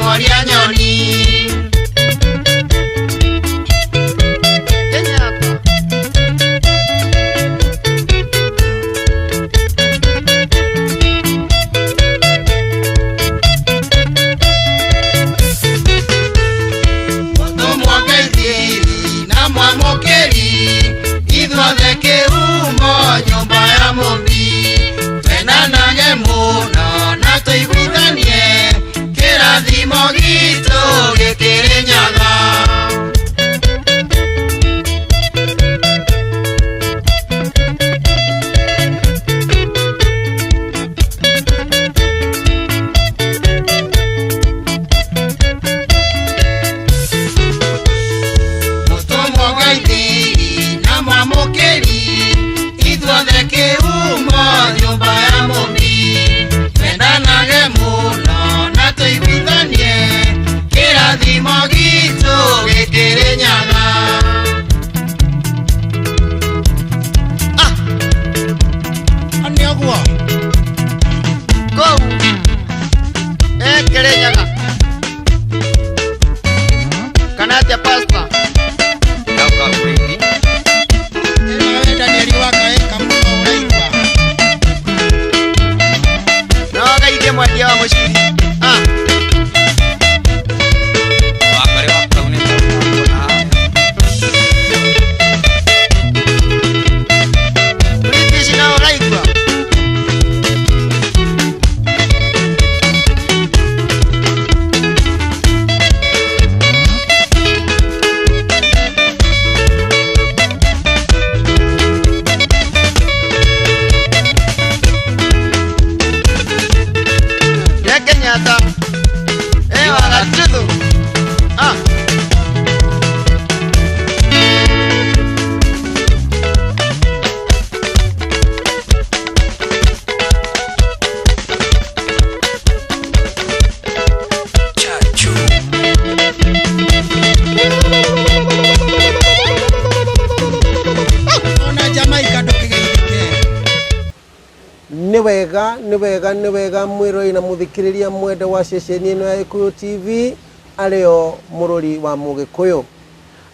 Mworia Nyoni. Kenyatta. Mũtũmwo Ngeithiri na Mwamũkĩri, ithuothe kĩhumo nyũmba ya Mũmbi. Twendanage mũno na tũiguithanie, kĩrathimo gitũ gĩkĩrĩ Nyaga. Mũtũmwo Ngeithiri na Mwamũkĩri, ithuothe kĩhumo nyũmba ya Mũmbi. Twendanage mũno na tũiguithanie, kĩrathimo gitũ gĩkĩrĩ Nyaga. Nĩ ũguo. Kũu. Kirinyaga. Kana atĩa pastor? Nawe Danieli wakaĩka mũno ũraigua. No geithie mwendia wa mũciri. Ah. British no ũraigua? Ya Kenyatta. Wagatuthu. Ah. Ona Jamaica ndũkĩgeithĩke. Nĩ wega, nĩ wega, nĩ wega mwĩroreri na mũthikĩrĩria mwende wa ceceni ĩno ya Gĩkũyũ TV, arĩo mũrũri wa Mũgĩkũyũ.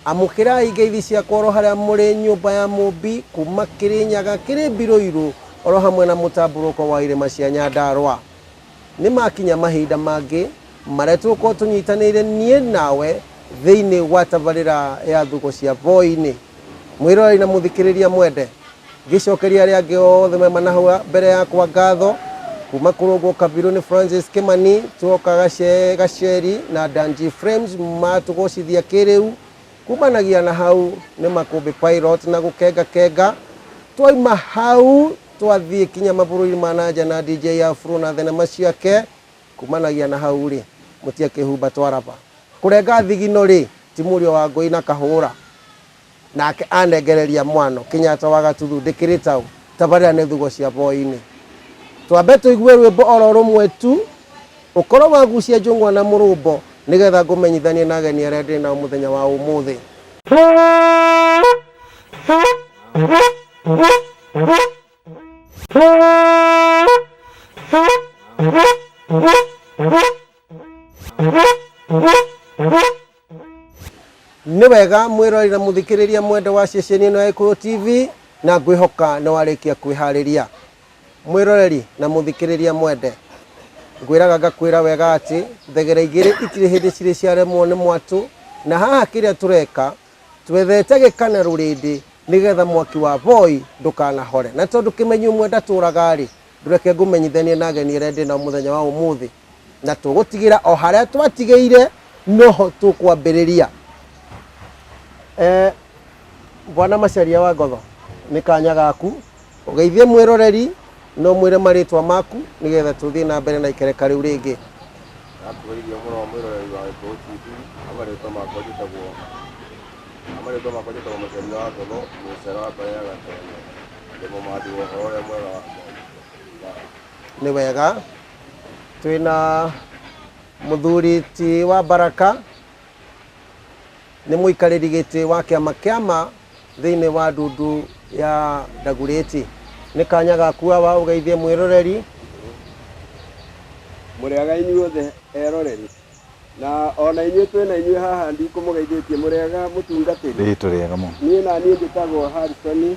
Amũkĩrai ngeithi ciakwa oro harĩa mũrĩ nyũmba ya Mũmbi kuma Kĩrĩnyaga kĩrĩ Mbirũirũ oro hamwe na mũtambũrũko wa irĩma cia Nyandarũa. Nĩ makinya mahinda mangĩ marĩa tũgũkorwo tũnyitanĩire niĩ nawe thĩinĩ wa tabarĩra ya Thugo cia Voi-inĩ. Mwĩroreri na mũthikĩrĩria mwende, ngĩcokeria arĩa angĩ othe mema na hau mbere yakwa ngatho kuma kũrũngwo Kabiru nĩ Francis Kimani, tuoka Gaceri na Danji Frames matũgocithia kĩrĩu. Kumanagia na hau nĩ Makũmbĩ Pilot na gũkenga kenga. Twauma hau twathiĩ kinya mabũrũri ma nanja na DJ Afro na thenema ciake. Kumanagia na hau rĩ mũtiakĩhumba twaraba kũrenga thigino rĩ ti mũrio wa ngũi na kahũra nake anengereria mwano Kenyatta wa Gatuthu ndĩkĩrĩ tau tabarĩra nĩ Thugo cia Voi-inĩ. Twambe tũigue rwĩmbo oro rũmwe tu ũkorwo wagucia njũng'wa na mũrũmbo nĩgetha ngũmenyithanie na ageni arĩa ndĩ nao mũthenya wa ũmũthĩ. Nĩ wega mwĩroreri na mũthikĩrĩria mwende wa ceceni ĩno ya Gĩkũyũ TV, na ngwĩhoka nĩ warĩkia kwĩharĩria. Mwĩroreri na mũthikĩrĩria mwende, ngwĩraga ngakwĩra wega atĩ thegere igĩrĩ itirĩ hĩndĩ cirĩ ciaremwo nĩ mwatũ, na haha kĩrĩa tũreka twethete gĩkana rũrĩndĩ nĩgetha mwaki wa Voi ndũkanahore. Na tondũ kĩmenyi ũmwe ndatũraga rĩ, ndũreke ngũmenyithanie na ageni arĩa ndĩ nao mũthenya wa ũmũthĩ, na tũgũtigĩra o harĩa twatigĩire noho tũkwambĩrĩria. Bwana Macharia wa Ngotho, nĩ kanya gaku ũgeithie mwĩroreri na ũmwĩre marĩtwa maku nĩgetha tũthiĩ na mbere na ikereka rĩu rĩngĩ. Ndakũgeithia mũno mwĩroreri wa Gĩkũyũ TV, amarĩtwa makwa njĩtagwo amarĩtwa makwa njĩtagwo Macharia wa Ngotho, mũcera wa mbarĩ ya Gatonyo, ndĩ mũmathi wa ũhoro ũrĩa mwega wa Ngai. Nĩ wega. Twĩna mũthuri ti wa Baraka, nĩ mũikarĩri gĩtĩ wa kĩama kĩama thĩinĩ wa ndundu ya Ndagurĩti. Nĩ kanya gaku awa ũgeithie mwĩroreri. Mũrĩaga inyuothe eroreri. Na ona inyuĩ twĩ na inyuĩ haha ndikũmũgeithĩtie mũrĩega mũtungatĩri. Ĩĩ tũrĩega mũno. Niĩ na niĩ njĩtagwo Harrison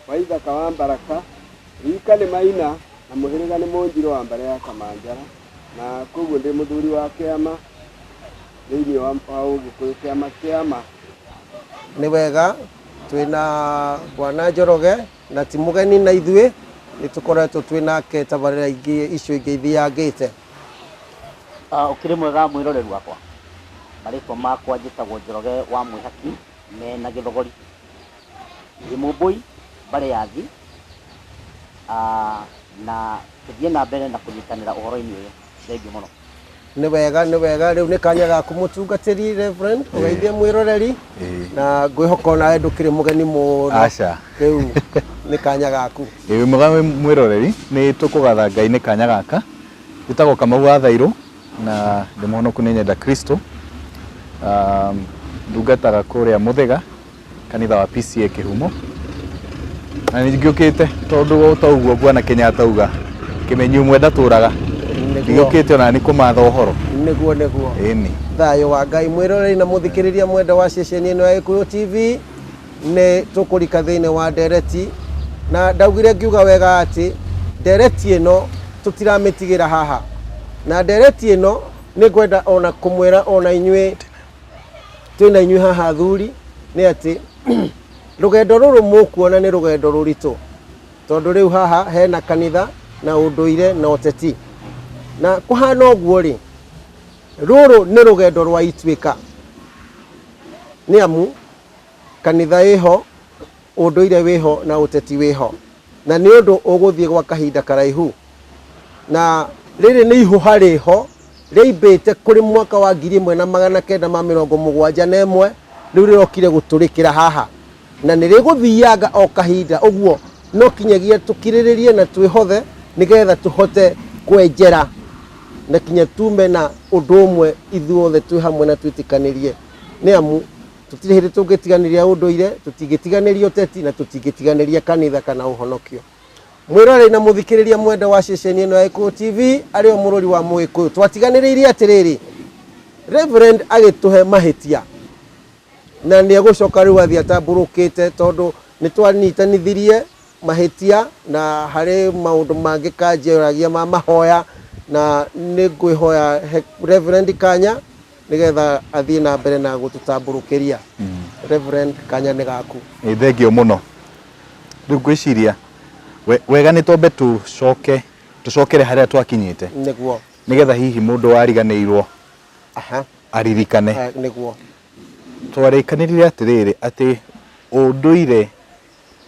Waithaka wa Mbaraka, rika nĩ Maina na mũhĩrĩga nĩ Mũnjirũ wa mbarĩ ya Kamanjara, na koguo ndĩ mũthuri wa kĩama thĩinĩ wa Ũgĩkũyũ, kĩama kĩama. Nĩ wega twĩna Bwana Njoroge na ti mũgeni na ithuĩ, nĩ tũkoretwo twĩ nake tabarĩra ingĩ icio ingĩ ithiangĩte. Ũkĩrĩ mwega mwĩroreri wakwa, marĩtwa makwa njĩtagwo Njoroge wa Mwĩhaki mena Gĩthogori, ndĩ Mũmbũi mbarĩ ya Thi, na tũthiĩ na mbere na kũnyitanĩra ũhoro-inĩ ũyũ. Thengiũ mũno. Nĩ wega, nĩ wega. Rĩu nĩ kanya gaku mũtungatĩri Reverend, ũgeithie mwĩroreri na ngwĩhoka onawe ndũkĩrĩ mũgeni mũno. Aca. Rĩu nĩ kanya gaku. Ĩĩ mwega mwĩroreri, nĩ tũkũgatha Ngai nĩ kanya gaka. Njĩtagwo Kamau wa Thairũ na ndĩ mũhonoku nĩ nyenda Kristo. Ndungataga kũrĩa Mũthĩga, kanitha wa PCEA Kĩhumo. Na nĩ ngĩũkĩte tondũ o ta ũguo Bwana Kenyatta auga, kĩmenyi ũmwe ndatũraga. Ndigĩũkĩte ona nĩ kũmatha ũhoro. Nĩguo, nĩguo. Ĩni. Thayũ wa Ngai mwĩroreri na mũthikĩrĩria mwenda wa ceceni ĩno ya Gĩkũyũ TV, nĩ tũkũrika thĩinĩ wa ndereti, na ndaugire ngiuga wega atĩ ndereti ĩno tũtiramĩtigĩra haha, na ndereti ĩno nĩ ngwenda ona kũmwĩra ona inyuĩ twĩna inyuĩ haha athuri, nĩ atĩ rũgendo rũrũ mũkuona nĩ rũgendo rũritũ, tondũ rĩu haha hena kanitha na ũndũire na ũteti, na kũhana ũguo rĩ, rũrũ nĩ rũgendo rwa ituĩka, nĩ amu kanitha ĩho, ũndũire wĩho na ũteti wĩho, na nĩ ũndũ ũgũthiĩ gwa kahinda karaihu, na rĩrĩ nĩ ihũha rĩho rĩaimbĩte kũrĩ mwaka wa 1971, rĩu rĩrokire gũtũrĩkĩra haha, na nĩ rĩgũthianga o kahinda ũguo, no kinyagia tũkirĩrĩrie na twĩhothe nĩgetha tũhote kwenjera na kinya tume na ũndũ ũmwe ithuothe twĩ hamwe na twĩtĩkanĩrie, nĩ amu tũtirĩ hĩndĩ tũngĩtiganĩria ũndũire, tũtingĩtiganĩria ũteti na tũtingĩtiganĩria kanitha kana ũhonokio. Mwĩroreri na mũthikĩrĩria mwende wa ceceni ĩno ya Gĩkũyũ TV, arĩ o mũrũri wa Mũgĩkũyũ, twatiganĩrĩirie atĩrĩrĩ, Reverend agĩtũhe mahĩtia na nĩ egũcoka rĩu athiĩ atambũrũkĩte, tondũ nĩ twanyitanithirie mahĩtia na harĩ maũndũ mangĩ kanjĩragia ma mahoya, na nĩ ngwĩhoya Reverend kanya nĩgetha athiĩ na mbere na gũtũtambũrũkĩria. Reverend, kanya nĩ gaku. Ĩ thengio mũno. Rĩu ngwĩciria wega nĩ twambe tũcoke tũcokere harĩa twakinyĩte. Nĩguo. Nĩgetha hihi mũndũ wariganĩirwo aririkane. Nĩguo. Twarĩkanĩrire atĩrĩrĩ atĩ ũndũire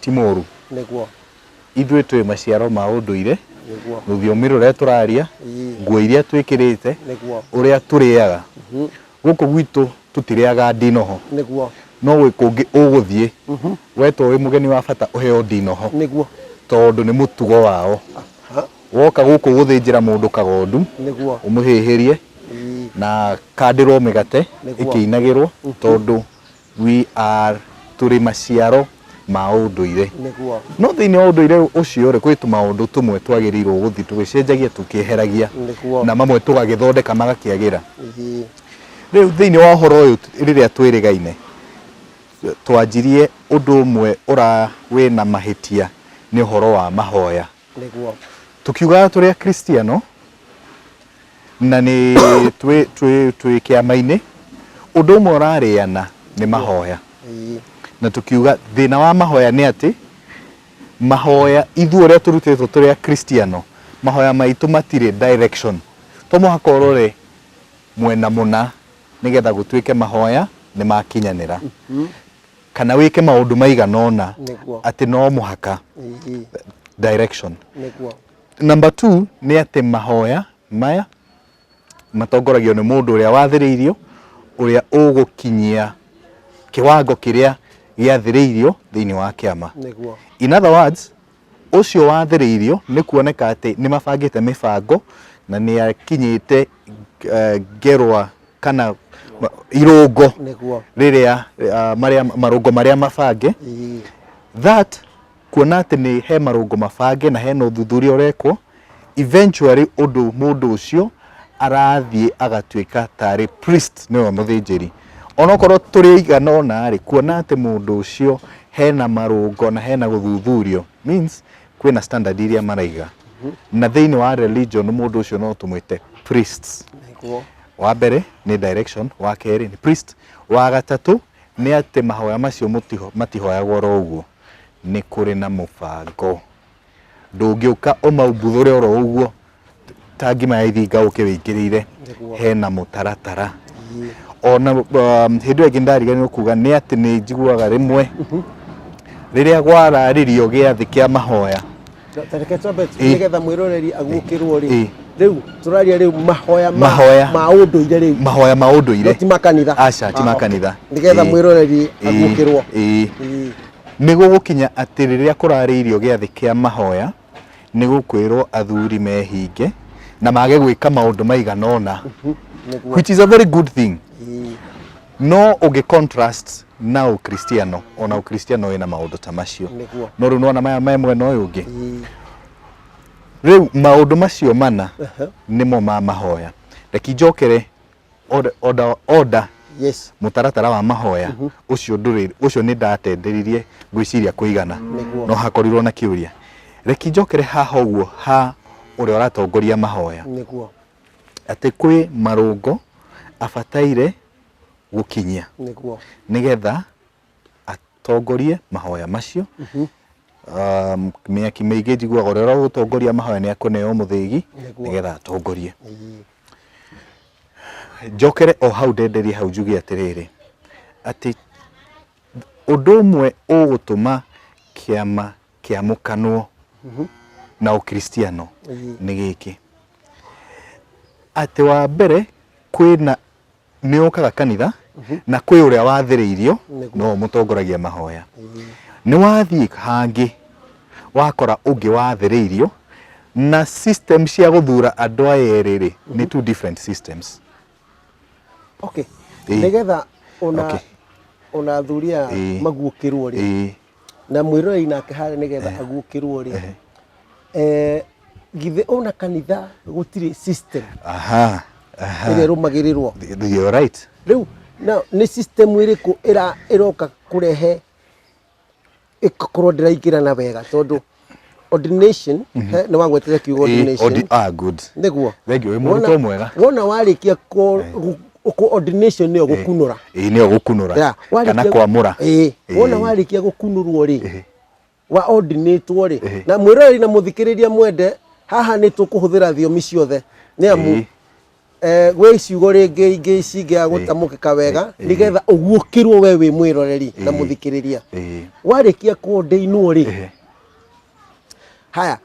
ti mũru. Nĩguo. Ithuĩ twĩ maciaro ma ũndũire. Nĩguo. Rũthiomi rũrĩa tũraria, nguo iria twĩkĩrĩte, Nĩguo. ũrĩa tũrĩaga. Gũkũ gwitũ tũtirĩaga ndinoho. Nĩguo. No gwĩ kũngĩ ũgũthiĩ, wetwo wĩ mũgeni wa bata ũheo ndinoho. Nĩguo. Tondũ nĩ mũtugo wao. Woka gũkũ gũthĩnjĩra mũndũ kagondu, Nĩguo. ũmũhĩhĩrie, na kandĩrwo mĩgate, Nĩguo. ĩkĩinagĩrwo, tondũ we are tũrĩ maciaro ma ũndũire. Nĩguo. No thĩinĩ wa ũndũire ũcio rĩ, kwĩ tũmaũndũ tũmwe twagĩrĩirwo gũthiĩ tũgĩcenjagia tũkĩeheragia. Nĩguo. Na mamwe tũgagĩthondeka magakĩagĩra. Ĩĩ. Rĩu thĩinĩ wa ũhoro ũyũ rĩrĩa twĩrĩgaine, twanjirie ũndũ ũmwe ũra wĩna mahĩtia nĩ ũhoro wa mahoya. Nĩguo. Tũkiugaga tũrĩ Akristiano na nĩ twĩ twĩ twĩ kĩama-inĩ, ũndũ ũmwe ũrarĩana nĩ mahoya. Ĩĩ. Na tũkiuga thĩna wa mahoya nĩ atĩ mahoya ithuĩ ũrĩa tũrutĩtwo tũrĩ Akristiano, mahoya maitũ matirĩ direction. To mũhaka ũrore mwena mũna nĩgetha gũtuĩke mahoya nĩ makinyanĩra. Kana wĩke maũndũ maigana ũna Nĩguo. atĩ no mũhaka Ĩĩ. direction. Nĩguo. Number 2 nĩ atĩ mahoya maya matongoragio nĩ mũndũ ũrĩa wathĩrĩirio, ũrĩa ũgũkinyia kĩwango kĩrĩa gĩathĩrĩirio thĩinĩ wa kĩama. Nĩguo. In other words, ũcio wathĩrĩirio nĩ kuoneka atĩ nĩ mabangĩte mĩbango na nĩ akinyĩte ngerwa kana irũngo Nĩguo. rĩrĩa marĩa marũngo marĩa mabange. Ĩĩ. That kuona atĩ nĩ he marũngo mabange na hena ũthuthuria ũrekwo, eventually ũndũ mũndũ ũcio Arathiĩ agatuĩka tarĩ priest, nĩwe mũthĩnjĩri. Onokorwo tũrĩ aigana ũna rĩ, kuona atĩ mũndũ ũcio hena marũngo na hena gũthuthurio, means kwĩna standard iria maraiga. Na thĩinĩ wa religion mũndũ ũcio no tũmwĩte priests. Wa mbere nĩ direction, wa kerĩ nĩ priest, wa gatatũ nĩ atĩ mahoya macio matihoyagwo oro ũguo, nĩ kũrĩ na mũbango. Ndũngĩũka ũmaumbuthũre oro ũguo ta ngima ya ithinga ũke wĩingĩrĩire, hena mũtaratara. Ona hĩndĩ ĩyo ĩngĩ ndariganĩrwo kuga nĩ atĩ nĩ njiguaga rĩmwe rĩrĩa gwararĩrio gĩathĩ kĩa mahoya. Ta reke twambe nĩgetha mwĩroreri aguũkĩrwo rĩ, rĩu tũraria rĩu mahoya ma Mahoya. ma ũndũire rĩu, mahoya ma ũndũire, no ti makanitha. Aca, ti Ah, makanitha. okay. Nĩgetha mwĩroreri aguũkĩrwo. Nĩ gũgũkinya atĩ rĩrĩa kũrarĩirio gĩathĩ kĩa mahoya, nĩ gũkwĩrwo athuri mehinge na mage gwĩka maũndũ maigana ũna, which is a very good thing. No ũngĩ contrast na Ũkristiano, ona Ũkristiano wĩna maũndũ ta macio. No rĩu nĩwona maya me mwena ũyũ ũngĩ. Rĩu maũndũ macio mana nĩmo ma mahoya. Reke njokere order, order, order mũtaratara wa mahoya ũcio ndũrĩ ũcio nĩ ndatenderirie ngwĩciria kũigana. No hakorirwo na kĩũria. Reke njokere haha ũguo ha ũrĩa ũratongoria mahoya, atĩ kwĩ marũngo abataire gũkinyia nĩgetha atongorie mahoya macio. Mĩaki mĩingĩ njiguaga ũrĩa ũragũtongoria mahoya nĩ akũneo mũthĩgi nĩgetha atongorie. Njokere o hau ndenderie hau njuge atĩrĩrĩ, atĩ ũndũ ũmwe ũgũtũma kĩama kĩamũkanwo na Ũkristiano nĩ gĩkĩ, atĩ wa mbere kwĩna nĩ ũkaga kanitha na kwĩ ũrĩa wathĩrĩirio no mũtongoragia mahoya. Nĩ wathiĩ hangĩ wakora ũngĩ wathĩrĩirio, na system cia gũthura andũ aya erĩ rĩ nĩ two different systems. Okay. Nĩgetha ona ona athuri aya maguũkĩrwo rĩ, na mwĩroreri nake harĩa nĩgetha aguũkĩrwo rĩ, githĩ ona kanitha gũtirĩ system aha aha ĩrĩa ĩrũmagĩrĩrwo? You're right. Rĩu na nĩ system ĩrĩkũ ĩroka kũrehe ĩgakorwo ndĩraingĩrana wega? Tondũ ordination, nĩ wagwetire kiugo ordination. Ah, good. Nĩguo. Thank you, wĩ mũrutwo mwega. Wona warĩkia kũ ordination nĩyo gũkunũra. Ĩĩ, nĩyo gũkunũra kana kwamũra. Ĩĩ, wona warĩkia gũkunũrwo rĩ, wa ordinatwo rĩ, na mwĩroreri na mũthikĩrĩria mwende, haha nĩ tũkũhũthĩra thiomi ciothe nĩ amu gwĩ ciugo rĩngĩ ingĩ cingĩaga gũtamũkĩka wega, nĩgetha ũguũkĩrwo we wĩ mwĩroreri na mũthikĩrĩria. Warĩkia kũordainwo rĩ, haya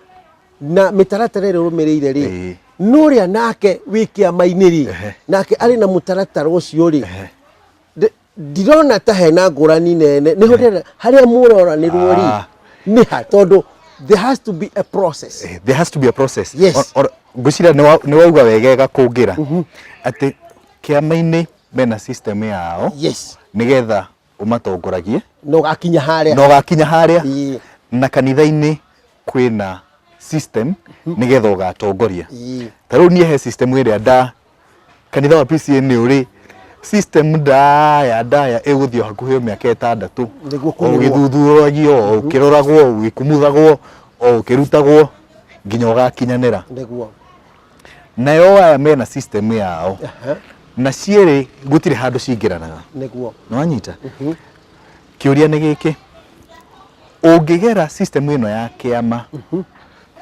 na mĩtaratara ĩrĩa ũrũmĩrĩire rĩ, nũrĩa nake wĩ kĩama-inĩ rĩ, nake arĩ na mũtaratara ũcio rĩ, ndirona ta hena ngũrani nene. Nĩho ndĩrenda harĩa mũroranĩrwo rĩ, nĩ ha? Tondũ there has to be a process. There has to be a process. Ngwĩciria nĩ wauga wega ĩgakũngĩra atĩ kĩama-inĩ mena system yao nĩgetha ũmatongoragie na ũgakinya harĩa, na ũgakinya harĩa, na kanitha-inĩ kwĩna system nĩgetha ũgatongoria. Ta rĩu niĩ he system ĩrĩa nda kanitha wa PCA nĩ ũrĩ system ndaya ndaya ĩgũthiĩ o hakuhĩ mĩaka 6 Nĩguo o kũnũrwo. Ũgĩthuthuragio, o ũkĩroragwo, ũgĩkumuthagwo, o ũkĩrutagwo nginya ũgakinyanĩra. Nayo aya mena system yao, na cierĩ gũtirĩ handũ cingĩranaga. Nĩwanyita? Kĩũria nĩ gĩkĩ, ũngĩgera system ĩno ya kĩama,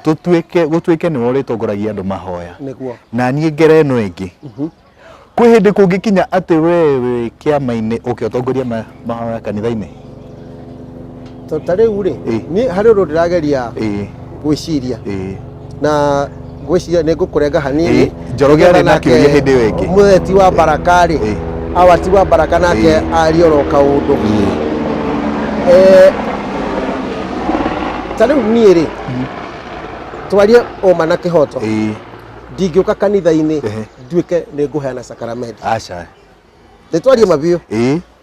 tũtuĩke gũtuĩke nĩwe ũrĩtongoragia andũ mahoya, na niĩ ngere ĩno ĩngĩ, kwĩ hĩndĩ kũngĩkinya atĩ we wĩ kĩama-inĩ ũke ũtongorie mahoya kanitha-inĩ? To ta rĩu rĩ, niĩ harĩ ũndũ ndĩrageria gwĩciria, na ngwĩciria nĩ ngũkũrenga hanini. Ĩĩ, Njoroge arĩ na kĩũria hĩndĩ ĩyo ĩngĩ. Mũtheti wa Baraka rĩ, Awati wa Baraka nake arie oro kaũndũ. Ta rĩu niĩ rĩ, twarie ũma na kĩhoto, ndingĩũka kanitha-inĩ nduĩke nĩ ngũheana sakaramenti. Aca. Nĩ twarie ma biũ.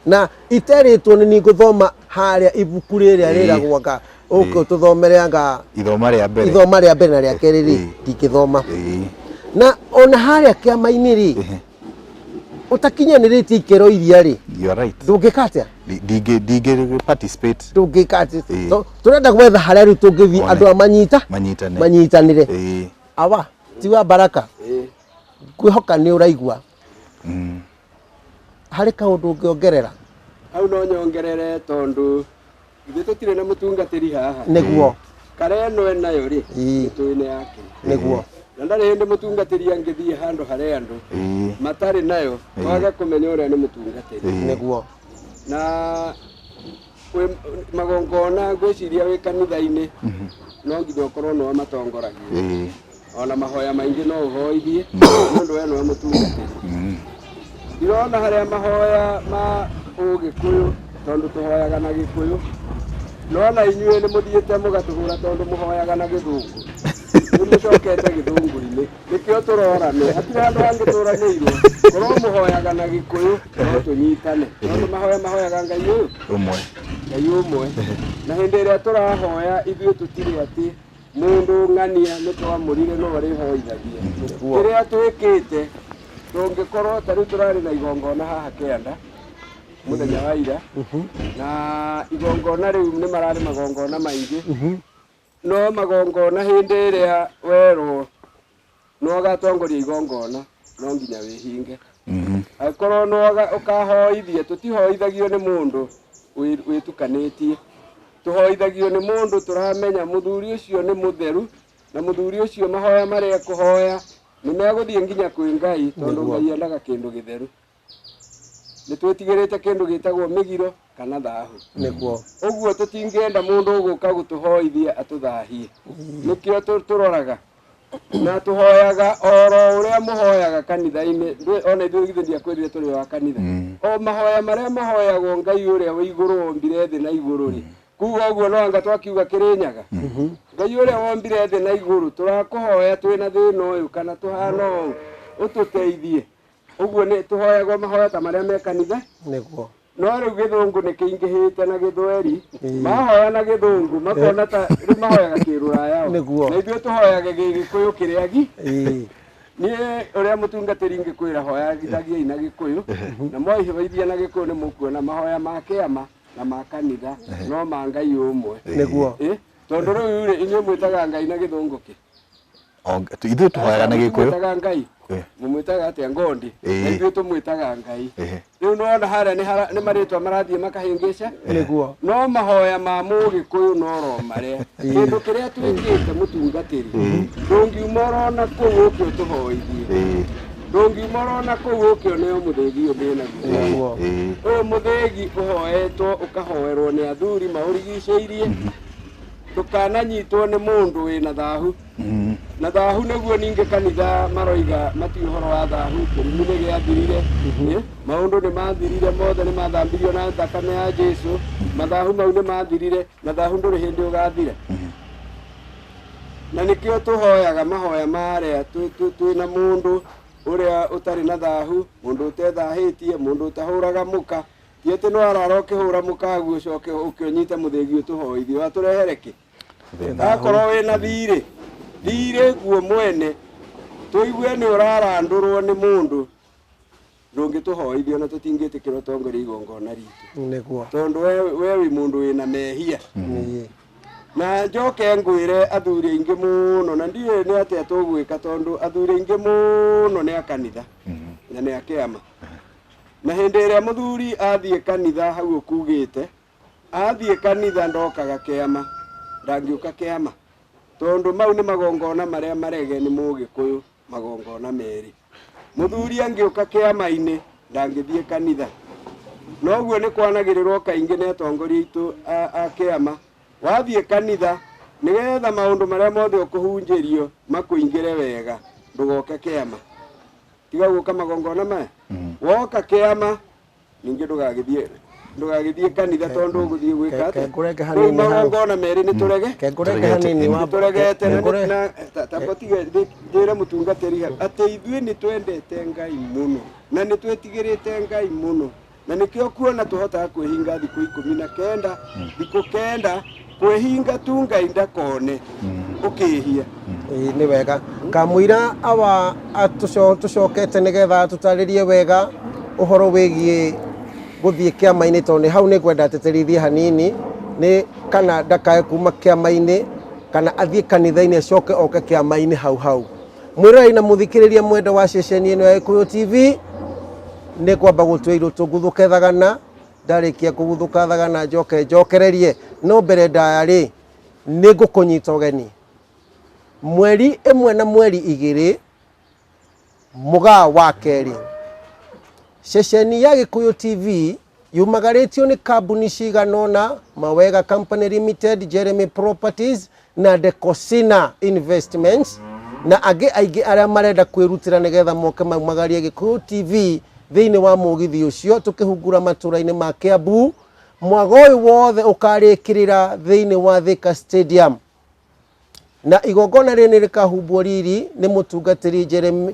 Na iterĩtwo nĩ niĩ ngũthoma harĩa ibuku rĩrĩa rĩragwo anga ũke ũtũthomere anga ithoma rĩa mbere, ithoma rĩa mbere na rĩa kerĩ rĩ, ndingĩthoma. Na ona harĩa kĩama-inĩ rĩ, ũtakinyanĩrĩtie ikĩro iria rĩ, You are right. ndũngĩka atĩa? Ndingĩ participate. Ndũngĩka atĩa? Ĩĩ. Tũrenda gwetha harĩa rĩu tũngĩthiĩ One. andũ a manyita manyitane manyitanĩre. Ĩĩ. Awa ti wa baraka, ngwĩhoka nĩ ũraigua. Harĩ kaũndũ ũngĩongerera? Hau no nyongerere, tondũ ithuĩ tũtirĩ na mũtungatĩri haha. Nĩguo. Karĩa ĩno enayo rĩ, Ĩĩ. nĩtũĩ nĩ yake. Nĩguo. Na ndarĩ hĩndĩ mũtungatĩri angĩthiĩ handũ harĩa andũ matarĩ nayo twage kũmenya ũrĩa nĩ mũtungatĩri. Nĩguo. Na kwĩ magongona, ngwĩciria wĩ kanitha-inĩ no nginya ũkorwo nĩwe matongoragia. Ona mahoya maingĩ no ũhoithie nĩ ũndũ we nĩwe mũtungatĩri. Ndirona harĩa mahoya ma ũgĩkũyũ, tondũ tũhoyaga na gĩkũyũ, no na inyuĩ nĩ mũthiĩte mũgatũhũra tondũ mũhoyaga na gĩthũngũ. Nĩ mũcokete gĩthũngũ-inĩ, nĩkĩo tũrorane, hatirĩ handũ hangĩ tũranĩirwo. Korwo mũhoyaga na gĩkũyũ no tũnyitane, tondũ mahoya mahoyaga Ngai ũyũ ũmwe. Ngai ũmwe. Na hĩndĩ ĩrĩa tũrahoya ithuĩ tũtirĩ atĩ mũndũ ng'ania nĩ twamũrire no arĩhoithagia. Kĩrĩa twĩkĩte, tũngĩkorwo ta rĩu tũrarĩ na igongona haha kĩanda mũthenya wa ira, na igongona rĩu nĩ mararĩ magongona maingĩ, no magongona hĩndĩ ĩrĩa werwo no ũgatongoria igongona no nginya wĩhinge. Angĩkorwo no ũkahoithie, tũtihoithagio nĩ mũndũ wĩtukanĩtie, tũhoithagio nĩ mũndũ tũramenya mũthuri ũcio nĩ mũtheru, na mũthuri ũcio mahoya marĩa ekũhoya nĩ megũthiĩ nginya kwĩ Ngai, tondũ Ngai endaga kĩndũ gĩtheru. Nĩ twĩtigĩrĩte kĩndũ gĩtagwo mĩgiro kana thahu. Nĩguo. Ũguo tũtingĩenda mũndũ ũgũka gũtũhoithia atũthahie. Nĩkĩo tũroraga na tũhoyaga oro ũrĩa mũhoyaga kanitha-inĩ. Ona ithuĩ githĩ ndiakwĩrire tũrĩ wa kanitha? O mahoya marĩa mahoyagwo Ngai ũrĩa wĩ igũrũ wombire thĩ na igũrũ rĩ, kuga ũguo no anga twakiuga Kĩrĩnyaga. Ngai ũrĩa wombire thĩ na igũrũ, tũrakũhoya twĩna thĩna ũyũ kana tũhana ũũ, ũtũteithie. Ũguo nĩ tũhoyagwo mahoya ta marĩa me kanitha. Nĩguo. No rĩu gĩthũngũ nĩ kĩingĩhĩte na gĩthweri, mahoya na gĩthũngũ makona ta rĩu mahoyaga kĩrũraya o. Nĩguo. Na ithuĩ tũhoyaga gĩgĩkũyũ kĩrĩa gi. Ĩĩ. Niĩ ũrĩa mũtungatĩri ngĩkwĩra, hoyagithagiai na gĩkũyũ, na mwaihũithia na gĩkũyũ nĩ mũkuona mahoya ma kĩama na ma kanitha no ma Ngai ũmwe. Nĩguo. Ĩ, tondũ rĩu rĩ, inyuĩ mwĩtaga Ngai na gĩthũngũ kĩ? Ithuĩ tũhoyaga na gĩkũyũ. Mwĩtaga Ngai, mũmwĩtaga atĩa? Ngondi. Ĩĩ. Na ithuĩ tũmwĩtaga Ngai. Rĩu nĩwona harĩa nĩ marĩtwa marathiĩ makahĩngĩca. Nĩguo. No mahoya ma mũgĩkũyũ no ro marĩa kĩndũ kĩrĩa twĩkĩte mũtungatĩri, ndũngiuma ũrona kũu ũke ũtũhoithie, ndũngiuma ũrona kũu ũke ũneo mũthĩgi ũyũ ndĩnaguo. Nĩguo. Ũyũ mũthĩgi ũhoetwo ũkahoerwo nĩ athuri maũrigicĩirie, ndũkananyitwo nĩ mũndũ wĩna thahu. Na thahu nĩguo ningĩ kanitha maroiga mati ũhoro wa thahu, kĩrumi nĩ gĩathirire. Maũndũ nĩ mathirire mothe, nĩ mathambirio na thakame ya Jesu, mathahu mau nĩ mathirire, na thahu ndũrĩ hĩndĩ ũgathira. Na nĩkĩo tũhoyaga mahoya marĩa twĩna mũndũ ũrĩa ũtarĩ na thahu, mũndũ ũtethahĩtie, mũndũ ũtahũraga mũka. Ti atĩ no arara ũkĩhũra mũka aguo ũcoke ũke ũnyite mũthĩgi ũtũhoithie, watũrehere kĩ? Akorwo wĩna thirĩ, thirĩ guo mwene, tũigue nĩ ũrarandũrwo nĩ mũndũ, ndũngĩtũhoithia na tũtingĩtĩkĩra ũtongoria igongona ritũ. Nĩguo. Tondũ we wĩ mũndũ wĩna mehia. Ĩĩ. Na njoke ngwĩre athuri aingĩ mũno, na ndiũĩ nĩ atĩa tũgwĩka, tondũ athuri aingĩ mũno nĩ a kanitha na nĩ a kĩama. Na hĩndĩ ĩrĩa mũthuri athiĩ kanitha hau ũkugĩte, athiĩ kanitha ndokaga kĩama, ndangĩũka kĩama, tondũ mau nĩ magongona marĩa marege nĩ mũgĩkũyũ, magongona merĩ. Mũthuri angĩũka kĩama-inĩ ndangĩthiĩ kanitha. Noguo nĩ kwanagĩrĩrwo kaingĩ nĩ atongoria aitũ a kĩama, wathiĩ kanitha nĩgetha maũndũ marĩa mothe ũkũhunjĩrio makũingĩre wega, ndũgoke kĩama. Tiga gũka magongona maya. Woka kĩama ningĩ ndũgagĩthiĩ kanitha, tondũ ũgũthiĩ gwĩka atĩa? Kengũrenge Rĩu hanini hau. magongona merĩ nĩ tũrege. Kengũrenge hanini wa Tũregete na Kengũre- na ta tige njĩre mũtungatĩri hau atĩ ithuĩ nĩ twendete Ngai mũno na nĩ twĩtigĩrĩte Ngai mũno, na nĩkĩo kuona tũhotaga kwĩhinga thikũ 19, thikũ 9 kwĩhinga tu Ngai ndakone ũkĩhia. Ĩĩ nĩ wega kamũira awa tũcokete nĩgetha tũtarĩrie wega ũhoro wĩgiĩ gũthiĩ kĩama-inĩ tondũ nĩ hau nĩ ngwenda tĩtĩrithie hanini nĩ kana ndakae kuma kĩama-inĩ kana athiĩ kanitha-inĩ acoke oke kĩama-inĩ hau hau. Mwĩroreri na mũthikĩrĩria mwenda wa ceceni ĩno ya Gĩkũyũ TV nĩ kwamba gũtua irũtũ nguthũke thagana ndarĩkia kũguthũka thagana njoke njokererie no mbere ndaya rĩ nĩ ngũkũnyita ũgeni mweri ĩmwe na mweri igĩrĩ mũgaa wa kerĩ ceceni ya Gĩkũyũ TV yumagarĩtio nĩ kambuni cigana ũna Mawega Company Limited, Jeremy Properties na Decosina Investments na angĩ aingĩ arĩa marenda kwĩrutĩra nĩgetha moke maumagarie Gĩkũyũ TV thĩinĩ wa mũgithi ũcio tũkĩhungura matũra-inĩ ma Kiambu mwago ũyũ wothe ũkarĩkĩrĩra thĩinĩ wa Thika Stadium na igongona rĩrĩ nĩ rĩkahumbwo riri nĩ mũtungatĩri